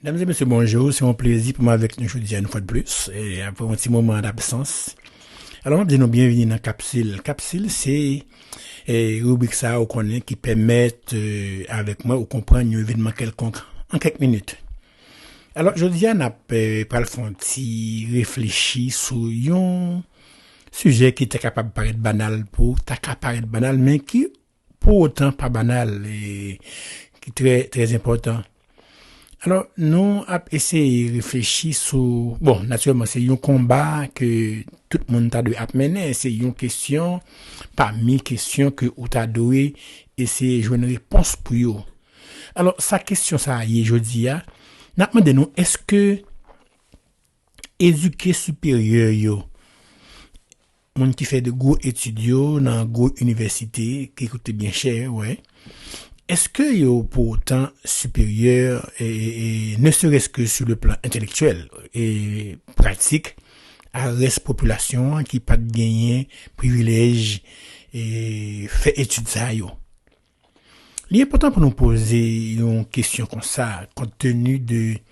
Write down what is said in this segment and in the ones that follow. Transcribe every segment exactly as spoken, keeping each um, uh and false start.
Medam e mesye, bonjou. Se yon plezi pou mwen avèk nou jodi a, yon fwa de plis, e apre yon ti moman dabsans. Alò, m ap di nou byenvini nan Kapsil. Kapsil, se e, ribrik sa a, ou konnen, ki pèmèt e, avèk mwen, ou konprann yon evènman kèlkonk an kèk minit. Alò, jodi a, n ap e, pral fè yon ti reflechi sou yon sijè ki ta kapab parèt banal pou, ta ka parèt banal, men ki pou otan pa banal, e ki trè, trè enpòtan. Alò, nou ap eseye reflechi sou, bon, natirèlman, se yon konba ke tout moun ta dwe ap mennen, se yon kesyon pami kesyon ke ou ta dwe eseye jwenn repons pou yo. Alò, sa kesyon sa a ye jodi a, n ap mande nou, èske edike siperyè yo, moun ki fè de gwo etid yo nan gwo inivèsite ki koute byen chè, wè, èske yo pou otan siperyè, e, e, e, ne serait-ce que sur le plan intellectuel e pratik, a rès popilasyon an ki pa t genyen privilèj e fè etid sa yo? Li enpòtan pou nou poze yon kesyon konsa, kont tenu de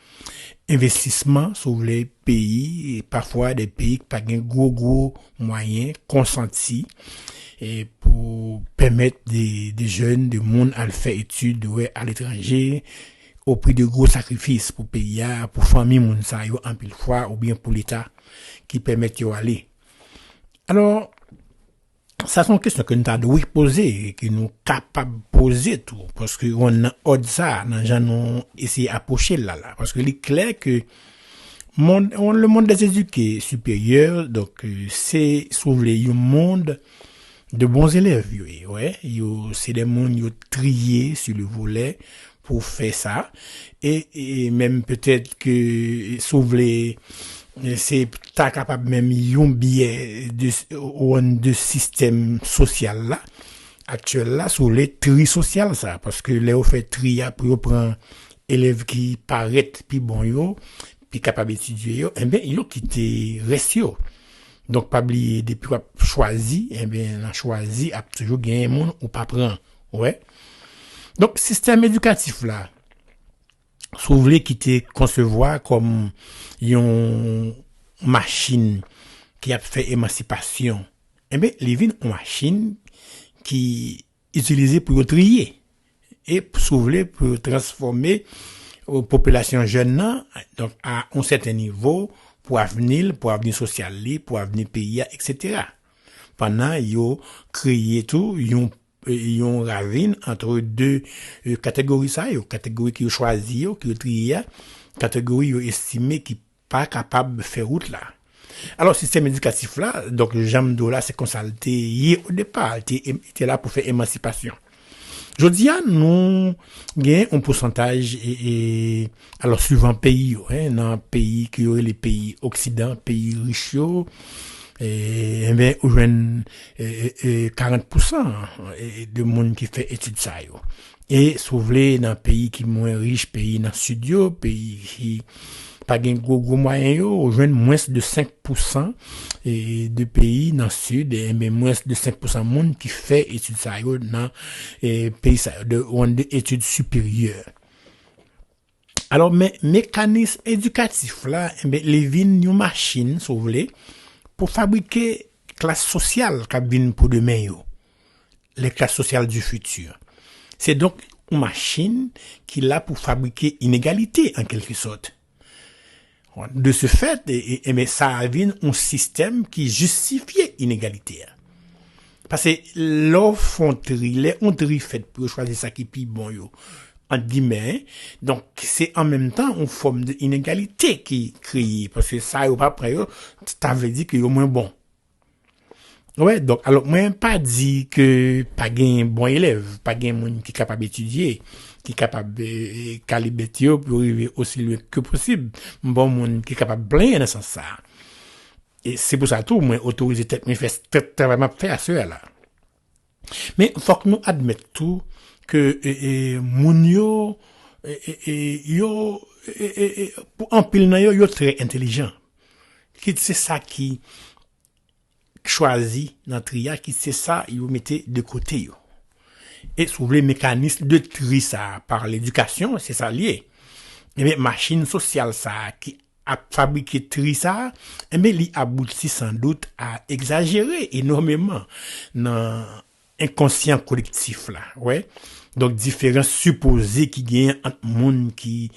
envestisman, si w vle, peyi, e pafwa de peyi ki pa gen gwo, gwo mwayen konsanti, e pou pèmèt de, de jèn, de moun al fè etid, wè, aletranje, o pri de gwo sakrifis pou peyi a, pou fanmi moun sa yo anpil fwa, oubyen pou Leta ki pèmèt yo ale. Alò, sa se yon kesyon ke nou ta dwe poze, ke nou kapab poze tou, paske w nan òd sa, nan jan nou eseye apwoche l la, la. Paske li klè ke mond, le monde des éduqués supérieurs, donk, e, se, si w vle, yon mond de bons élèves, yo ye, wè. Yo, se de moun yo triye sur le volet pou fè sa. E, e menm petèt ke, si w vle, se ta kapab menm yon byè de, ou de sistèm sosyal la, aktyèl la, si w vle, tri sosyal sa. Paske lè yo fè tri a pou yo pran elèv ki parèt pi bon yo, pi kapab etidye yo, enben, yo kite rès yo. Donk, pa bliye, depi w ap chwazi, enben, nan chwazi, ap toujou genyen moun ou pa pran. Ou wè? Donk, sistèm edikatif la, si w vle, ki te konsevwa kòm yon machin ki ap fè emansipasyon, enben, li vin yon machin ki itilize pou yo triye. E, si w vle, pou yo transfòme, e, popilasyon jèn nan, donk, a yon sèten nivo, pou avni l, pou avni sosyal li, pou avni peyi a, etsetera. Pandan yo kreye tou yon, e, yon ravin ant de, e, kategori sa yo, kategori ke yo chwazi yo, ke yo triye a, kategori yo estime ki pa kapab fè wout la. Alò, sistèm edikatif la, donk, jan m di w la, se konsa l te ye o depa, l te, te la pou fè emansipasyon. Jodi a, nou gen yon pousantaj, e, e, alò, suivan peyi yo, en, nan peyi ke yo rele peyi oksidan, peyi rich yo, e, enben, ou jwenn, e, e, e, karant pousan, e, de moun ki fè etid sa yo. E, si w vle, nan peyi ki mwen rich, peyi nan sid yo, peyi ki pa gen gwo, gwo mwayen yo, ou jwenn mwens de senk pousan, e, de peyi nan sid, enben, mwens de senk pousan moun ki fè etid sa yo nan, e, peyi sa yo, de, ou de etid siperyè. Alò, men, mekanis edikatif la, enben, li vin yon machin, si w vle, pou fabrike klas sosyal k ap vin pou demen yo. Les classes sociales du futur. Se donk yon machin ki la pou fabrike inegalite, an kèlke sòt. De ce fait, e, e, enben, sa a vin yon sistèm ki jistifye inegalite a. Paske lè w fè yon tri, lè yon tri fèt pou yo chwazi sa ki pi bon yo, ant gimè, donk, se an menm tan yon fòm de inegalite ki kreye, paske sa yo pa pran yo, ta vle di ke yo mwen bon. Wè, donk, alò, mwen pa di ke pa gen bon elèv, pa gen moun ki kapab etidye, ki kapab, e, e, kale bèt yo pou yo rive osi lwen ke posib. M pa yon moun ki kapab plenyen nan sans sa a. E se pou sa tou, mwen otorize tèt mwen fè t-, travay m ap fè aswè a la. Men fòk nou admèt tou ke, e, e, moun yo, e, e, e, yo, e, e, e, pou anpil nan yo, yo trè entèlijan. Kit se sa ki chwazi nan tri a, kit se sa yo mete de kote yo. E si w vle, mekanis de tri sa a, pa ledikasyon, se sa l ye. Ebyen, machin sosyal sa a ki ap fabrike tri sa a, ebyen, li abouti san dout a egzajere enòmeman nan enkonsyan kolektif la, wè. Donk, diferans sipoze ki genyen ant moun ki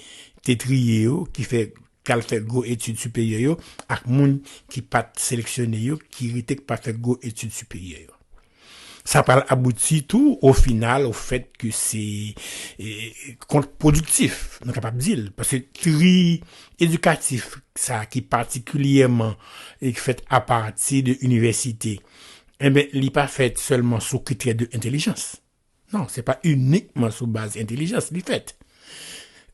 te triye yo, ki fè, k al fè gwo etid siperyè yo, ak moun ki pa t seleksyone yo, ki rete k pa fè gwo etid siperyè yo. Sa pral abouti tou, o final, o fèt ke se, e, kontpwodiktif, nou kapab di l, paske tri edikatif sa ki patikilyèman, e, fèt apati de inivèsite, enben, li pa fèt sèlman sou kritè de entèlijans. Non, se pa inikman sou baz entèlijans li fèt.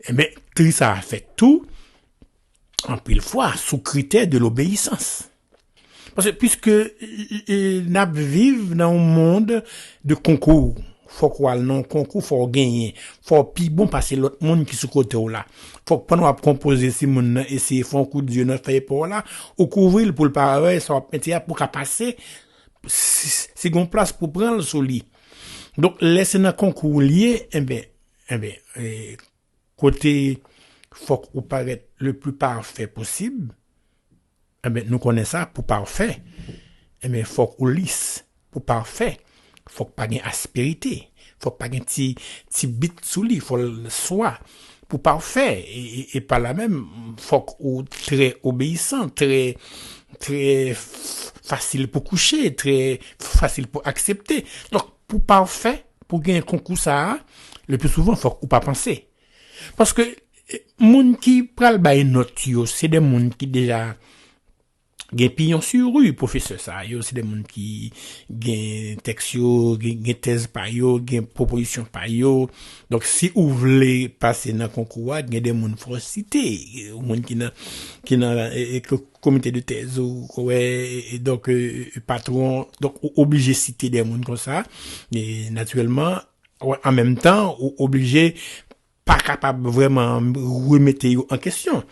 Enben, tri sa a fèt tou, anpil fwa, sou kritè de lobeyisans. Paske, piske, e, e, n ap viv nan yon mond de konkou, fòk w al nan yon konkou, fò w genyen, fò w pi bon pase lòt moun ki sou kote w la. Fòk pandan w ap konpoze, si moun nan eseye fè yon kout zye nan fèy pa w la, ou kouvri l pou l pa wè sa w ap mete a pou w ka pase, si, si gen yon plas pou pran l sou li. Donk, lè se nan konkou w li ye, enben, enben, e, kote fòk ou parèt le pli pafè posib, enben, nou konnen sa, pou pafè, enben, fòk ou lis, pou pafè, fòk pa gen asperite, fòk pa gen ti, ti bit sou li, fò l swa, pou pafè, e, e, e pa la menm, fòk ou trè obeyisan, trè, trè f-, fasil pou kouche, trè fasil pou aksepte. Donk, pou pafè, pou gen konkou sa a, le pli souvan, fòk ou pa panse. Paske, e, moun ki pral bay nòt yo, se de moun ki deja gen piyon sou ri, pwofesè sa yo, se de moun ki gen tèks yo, gen, gen tèz pa yo, gen pwopozisyon pa yo. Donk, si ou vle pase nan konkou a, gen de moun fò site, moun ki nan, ki nan, e, e, ko-, komite de tèz ou, ou wè, e, e, donk, e, e, patwon, donk, ou oblije site de moun konsa, e, natirèlman, wè, an menm tan, ou oblije pa kapab vrèman remete yo an kesyon.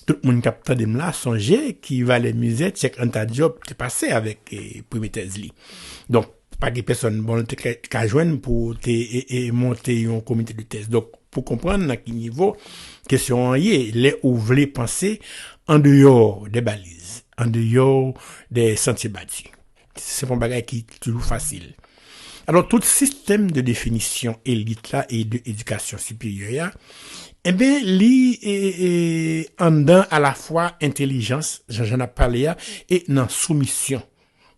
Tout moun k ap tande m la, sonje ki valè mizè Cheikh Anta Diop te pase avèk, e, premye tèz li. Donk, pa gen pèsonn bon l te ka, ka jwenn pou te, e, e, monte yon komite de tèz. Donk, pou konprann nan ki nivo kesyon an ye, lè ou vle panse andeyò de baliz, andeyò de santye bati. Se pa yon bagay ki toujou fasil. Alò, tout sistèm de definisyon elit la e de edikasyon siperyè a, enben, li, e, e, anndan alafwa entèlijans, jan, jan n ap pale a, e nan soumisyon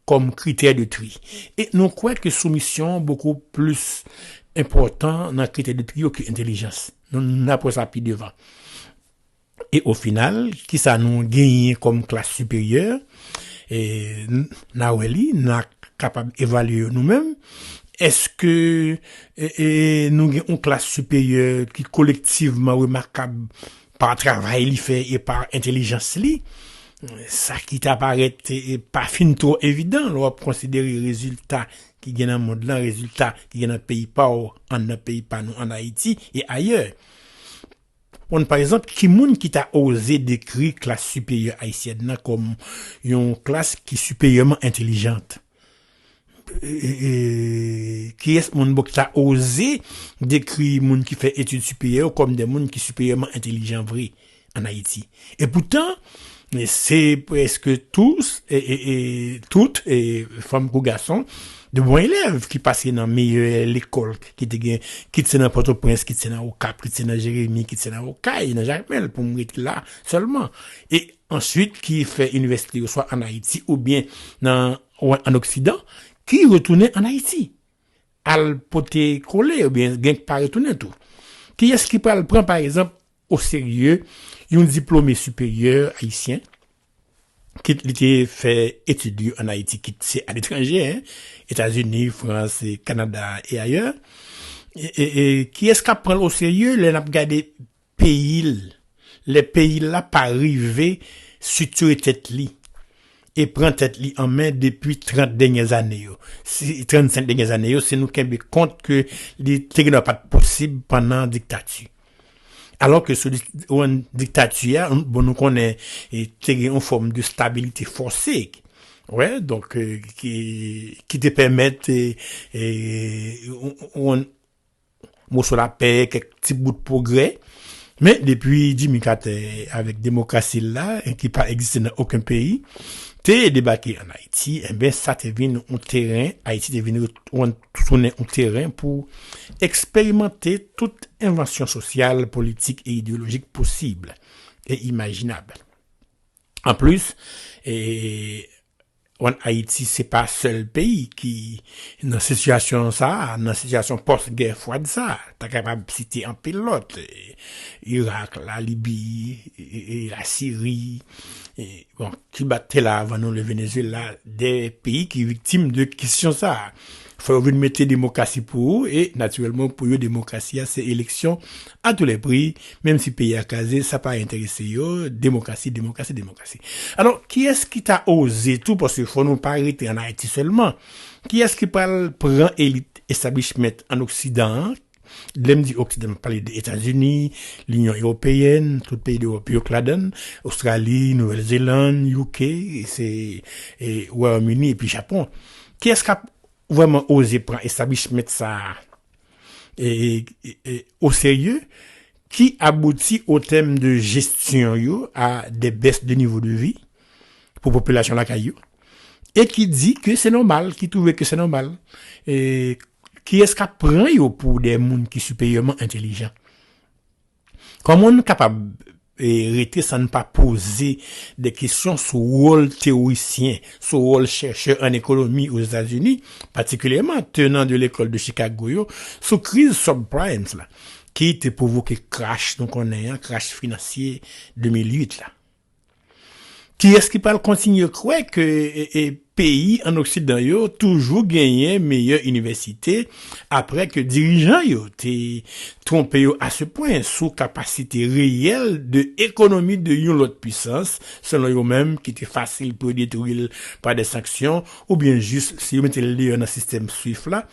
kòm kritè de tri. E nou kwè ke soumisyon an bokou plis enpòtan nan kritè de tri yo ke entèlijans. Nou, n ap wè sa pi devan. E o final, kisa nou genyen kòm klas siperyè? E, n-, n a wè li, n a kapab evalye yo nou menm. Èske, e, e, nou gen yon klas siperyè ki kolektivman remakab pa travay li fè e pa entèlijans li? Sa ki ta parèt, e, e, pa fin twò evidan lè w ap konsidere rezilta ki gen nan mond lan, rezilta ki gen nan peyi pa w, anndan peyi pa nou, ann Ayiti e ayè. Bon, pa egzanp, ki moun ki ta oze dekri klas siperyè ayisyèn nan kòm yon klas ki siperyèman entèlijant? E, e, e, kiyès moun bon ki ta oze dekri moun ki fè etid siperyè yo kòm de moun ki siperyèman entèlijan vre ann Ayiti? Epoutan, se prèske tous, e, e, e, tout, e, fanm kou gason, de bon elèv ki pase nan meyè lekòl ki te gen, kit se nan Pòtoprens, kit se nan Okap, kit se nan Jeremi, kit se nan Okay, nan Jakmèl, pou m rete la sèlman. E answit, ki fè inivèsite yo swa ann Ayiti oubyen nan, ann Oksidan, ki retounen ann Ayiti. Al pote kole oubyen gen k pa retounen tou. Kiyès ki pral pran, pa egzanp, oserye yon diplome siperyè ayisyen, kit li te fè etid li ann Ayiti, kit se aletranje, en, Etazini, Frans, e Kanada e ayè? E, e, e kiyès k ap pran l oserye lè n ap gade peyi l, lè peyi l la pa rive estriktire tèt li e pran tèt li an men depi trant dènyè zane yo. Si, trannsenk dènyè zane yo, si nou kenbe kont ke li te gen dwa pa t posib pandan diktati. Alò ke sou di-, yon diktati a, bon, nou konnen, e, te gen yon fòm de stabilite fòse, wè, donk, e, ki, ki te pèmèt, e, e, yon, yon moso lapè, kèk ti bout pwogrè, Men depi Jimmy Carter avèk demokrasi l la, ki pa egziste nan okenn peyi, te debake ann Ayiti, enben sa te vin yon teren, Ayiti te vin retounen yon teren pou eksperimante tout envansyon sosyal, politik e ideyolojik posib e imajinab. Anplis, e, ann Ayiti, se pa sèl peyi ki nan sitiyasyon sa a, nan sitiyasyon pòs gè fwad sa a. Ta kapab site anpil lòt, e, Irak, la Libi, e, e, la Siri, e, bon, Kiba te la avan nou, le Venezuela, de peyi ki viktim de kesyon sa a. Fò yo vin mete demokrasi pou ou, e natirèlman pou yo, demokrasi a se eleksyon à tous les prix, menm si peyi a kraze, sa pa enterese yo, demokrasi, demokrasi, demokrasi. Alò, kiyès ki ta oze tou, paske fò nou pa rete ann Ayiti sèlman, kiyès ki pral pran elit establishment ann Oksidan an, lè m di Oksidan, m ap pale de Etazini, Linyon Ewopeyèn, tout peyi dewòp yo k ladan l, Ostrali, Nouvèl Zelann, U K, se, e, Wayòm Ini, epi Japon. Kiyès k ap vrèman oze pran establishment sa a, e, e, e, o serye, ki abouti o tèm de jesyon yo a de bès de nivo de vi pou popilasyon lakay yo, e ki di ke se nòmal, ki twouve ke se nòmal. E kiyès k ap pran yo pou de moun ki siperyèman entelijan? Kòman nou kapab, e, rete san n pa poze de kesyon sou wòl teorisyen, sou wòl chèchè ann ekonomi Ozetazini, patikilyèman tenan de lekòl de Chicago yo, sou kriz subprimes la, ki te pwovoke crash nou konnen an, crash finansye de mil uit la? Kiyès ki pral kontinye kwè ke, e, e, peyi ann Oksidan yo toujou genyen meyè inivèsite, apre ke dirijan yo te twonpe yo a se pwen sou kapasite reyèl de ekonomi de yon lòt pwisans, selon yo menm, ki te fasil pou yo detwi l pa de sanksyon, oubyen jis si yo mete l deyò nan sistèm swift la,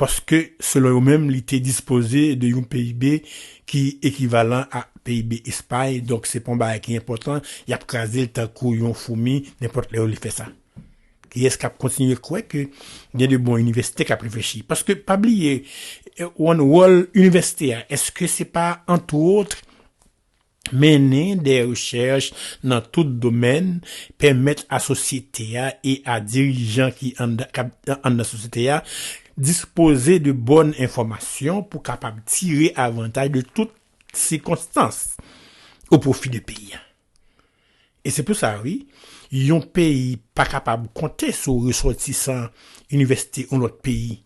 paske, selon yo menm, li te dispoze de yon P I B ki ekivalan a P I B Espay, donk se pa yon bagay ki enpòtan, y ap kraze l tankou yon foumi, nenpòt lè yo vle fè sa. Kiyès k ap kontinye kwè ke gen de bon inivèsite k ap reflechi? Paske, pa bliye, e, yon wòl inivèsite a, èske se pa, antwòt, mennen de rechèch nan tout domèn, pèmèt a sosyete a e a dirijan ki anndan, k ap anndan sosyete a dispoze de bòn enfòmasyon pou kapab tire avantaj de tout sikonstans o pwofi de peyi a. E se pou sa, wi, yon peyi pa kapab konte sou resòtisan inivèsite yon lòt peyi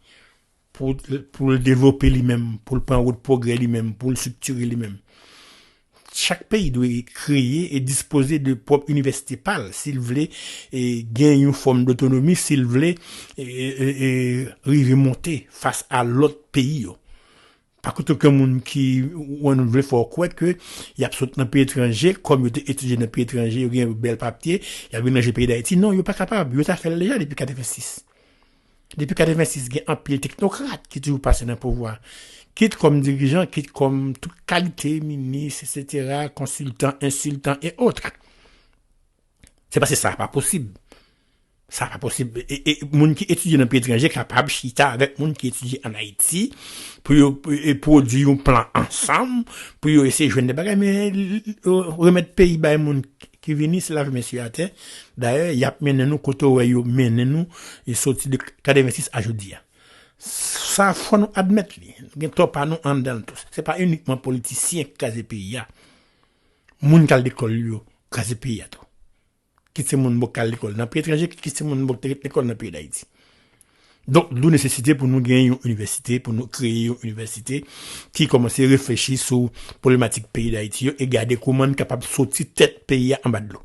pou, pou l devlope li menm, pou l pran wout pwogrè li menm, pou l estriktire li menm. Chak peyi dwe kreye e dispoze de pwòp inivèsite pa l, si l vle, e, gen yon fòm dotonomi, si l vle, e, e, e, rive monte fas a lòt peyi yo. Pa kote okenn moun ki, ou vle fè w kwè ke y ap sot nan peyi etranje, kòm yo te etidye nan peyi etranje, yo gen bèl papye, y ap vin ranje peyi Dayiti. Non, yo pa kapab. Yo ta fè l deja depi katrevensis. Depi katrevensis, gen anpil teknokrat ki toujou pase nan pouvwa. Kit kòm dirijan, kit kòm tout kalite, minis, etsetera, konsiltan, ensiltan, e otre. Se paske sa pa posib. Sa pa posib. E, e, moun ki etidye nan peyi etranje kapab chita avèk moun ki etidye ann Ayiti pou yo, e, pwodui yon plan ansanm, pou yo eseye jwenn de bagay, men, e, remèt peyi bay moun ki vini, se lave mesye atè. Dayè, y ap mennen nou kote w wè yo mennen nou, e soti de katrevensis a jodi a. Sa fò nou admèt li. Gen tò pa nou anndan l tou. Se pa inikman politisyen k kraze peyi a. Moun k al lekòl yo kraze peyi a tou. Kit se moun bò k al lekòl nan peyi etranje, kit se moun bò k te ret lekòl nan peyi Dayiti. Donk, d'où nesesite pou nou gen yon inivèsite, pou nou kreye yon inivèsite ki kòmanse reflechi sou pwoblematik peyi Dayiti yo e gade kòman n kapab soti tèt peyi a anba dlo.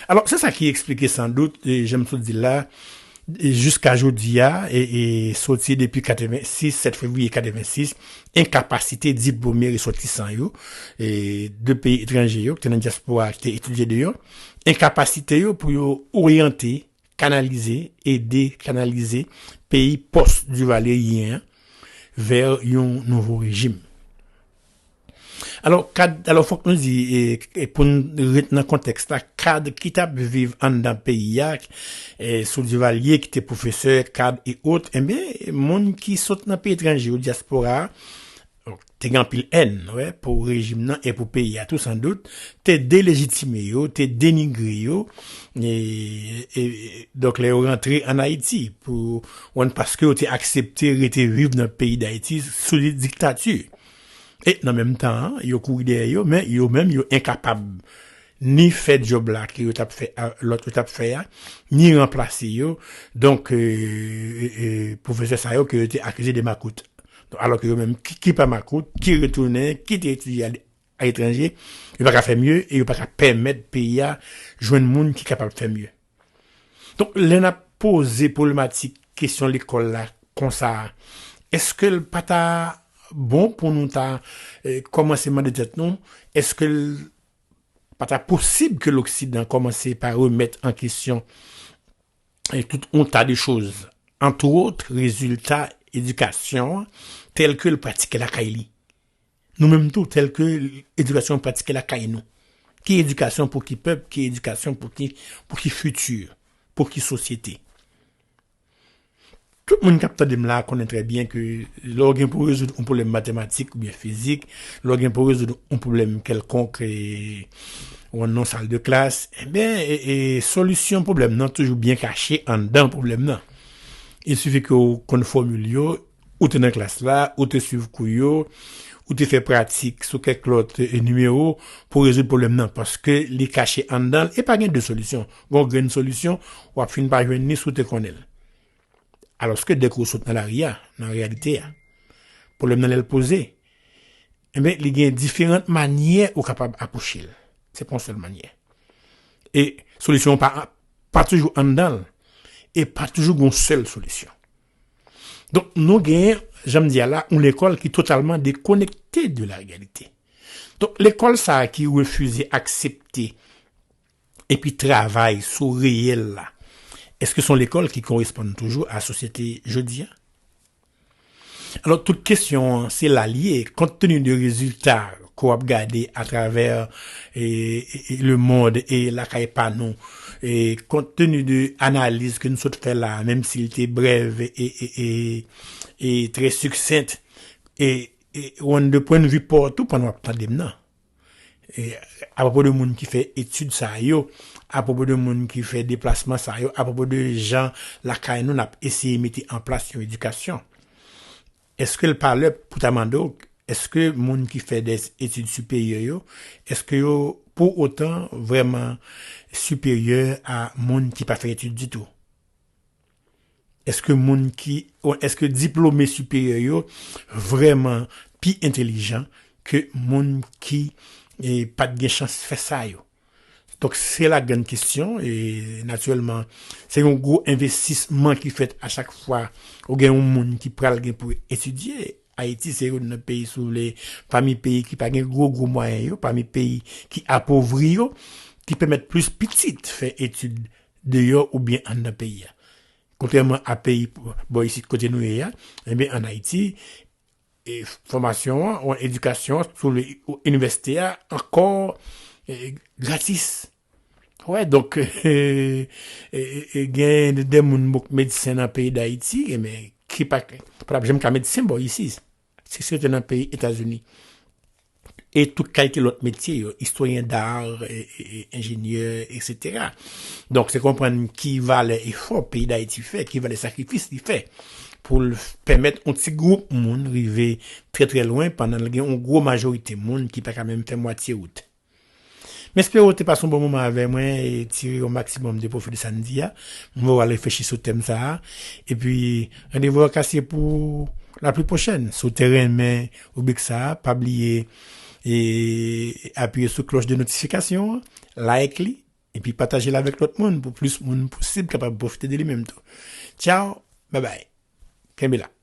Alò, se sa ki eksplike sandout, e, jan m sot di l la, e, jiska jodi a, e, e, soti depi katrevensis, sèt fevriye katrevensis, enkapasite diplome resòtisan yo, e, de peyi etranje yo, ki te nan dyaspora, ki te etidye deyò, enkapasite yo pou yo oryante, kanalize, ede kanalize peyi pòs Divalye ye an vè yon nouvo rejim. Alò, kad, alò, fòk nou di, e, e pou n ret nan kontèks la, kad ki t ap viv anndan peyi a, e, sou Divalye, ki te pwofesè, kad e ot, enben, moun ki sot nan peyi etranje yo, dyaspora a, te gen anpil èn, wè, pou rejim nan e pou peyi a tou, san dout, te delejitime yo, te denigre yo, e, e, e, donk, lè yo rantre ann Ayiti, pou, wè, paske yo te aksepte rete viv nan peyi Dayiti sou diktati. E nan menm tan an, yo kouri dèyè yo, men yo menm, yo enkapab ni fè djòb la ke yo t ap fè, a, lòt yo t ap fè a, ni ranplase yo. Donk, e, e, e, pwofesè sa yo ke yo te akize de makout. Alò ke yo menm, ki, ki pa makout, ki retounen, ki te etidye aletranje, yo pa ka fè mye e yo pa ka pèmèt peyi a jwenn moun ki kapab fè mye. Donk, lè n ap poze pwoblematike kesyon lekòl la konsa, èske l pa ta bon pou nou ta, eh, kòmanse mande tèt nou, èske l pa ta posib ke Loksidan kòmanse pa remèt an kesyon, eh, tout yon ta de choz, antwòt, rezilta edikasyon an, tèl ke l pratike lakay li? Nou menm tou, tèl ke edikasyon pratike lakay nou. Ki edikasyon pou ki pèp, ki edikasyon pou ki, pou ki fiti, pou ki sosyete? Tout moun k ap tande m la konnen trè byen ke lè w gen pou rezoud yon pwoblèm matematik oubyen fizik, lè w gen pou rezoud yon pwoblèm kèlkonk, e, ou nan yon sal de klas, ebyen, e, e, solisyon pwoblèm nan toujou byen kache anndan pwoblèm nan. Il sifi ke w konn fòmil yo, ou te nan klas la, ou te swiv kou yo, ou te fè pratik sou kèk lòt, e, nimewo pou rezoud pwoblèm nan, paske li kache anndan l, e pa gen de solisyon. Gon grenn solisyon, w ap fin pa jwenn li si w te konnen l. Alòske dèke w sot nan lari a, nan reyalite a, pwoblèm nan lè l poze, enben, li gen diferan manyè ou kapab apwoche l. Se pa yon sèl manyè. E solisyon an pa, pa toujou anndan l, e pa toujou gon sèl solisyon. Donk, nou genyen, jan m di a la, yon lekòl ki totalman dekonekte de la reyalite. Donk, lekòl sa a ki refize aksepte epi travay sou reyèl la, èske se yon lekòl ki koresponn toujou a sosyete jodi a? Alò, tout kesyon an, se la l ye, kont teni de rezilta ke w ap gade atravè, e, e, e, le monde e lakay pa nou, e kont teni de analiz ke nou sot fè la, menm si l te brèv e, e, e, e, e trè siksent, e, e w ann de pwennvi pa w tou pandan w ap tande m nan. E, apwopo de moun ki fè etid sa yo, apwopo de moun ki fè deplasman sa yo, apwopo de jan lakay nou n ap eseye mete an plas yon edikasyon. Èske l pa lè pou ta mande w, èske moun ki fè de etid siperyè yo, èske yo pou otan vrèman siperyè a moun ki pa fè etid ditou? Èske moun ki, ou èske diplome siperyè yo vrèman pi entèlijan ke moun ki, e, pa t gen chans fè sa yo? Donk, se la grann kesyon, e, natirèlman, se yon gwo envestisman ki fèt a chak fwa ou gen yon moun ki pral gen pou etidye. Ayiti se youn nan peyi, si w vle, pami peyi ki pa gen gwo, gwo mwayen yo, pami peyi ki apovri yo, ki pèmèt plis pitit fè etid deyò oubyen anndan peyi a. Kontrèman a peyi bò isit kote nou ye a, ebyen, ann Ayiti, e, fòmasyon an, ou edikasyon an, sou le, inivèsite a, ankò, e, gratis. Wè, donk, e, e, e, gen de moun, bon, medsen nan peyi Dayiti, e, men, ki pa, pa t ap janm ka medsen bò isi. Si se te nan peyi Etazini. E tout kalite lòt metye yo, istwaryen dar, e, e, e, enjenyè, etsetera. Donk, se konprann ki valè efò peyi Dayiti fè, ki valè sakrifis li fè pou l pèmèt yon ti gwoup moun rive trè, trè lwen pandan l gen yon gwo majorite moun ki pa ka menm fè mwatye wout. M espere w te pase yon bon moman avè mwen e tire yon maksimòm de pwofi de sa n di a. M wè w al reflechi sou tèm sa a. Epi, randevou an kase pou la pli pwochèn. Si w te renmen ribrik sa a, pa bliye e apiye sou klòch de notifikasyon an, like li, epi pataje l avèk lòt moun pou plis moun posib kapab pwofite de li menm tou. Tchaw, babay. Kenbe la.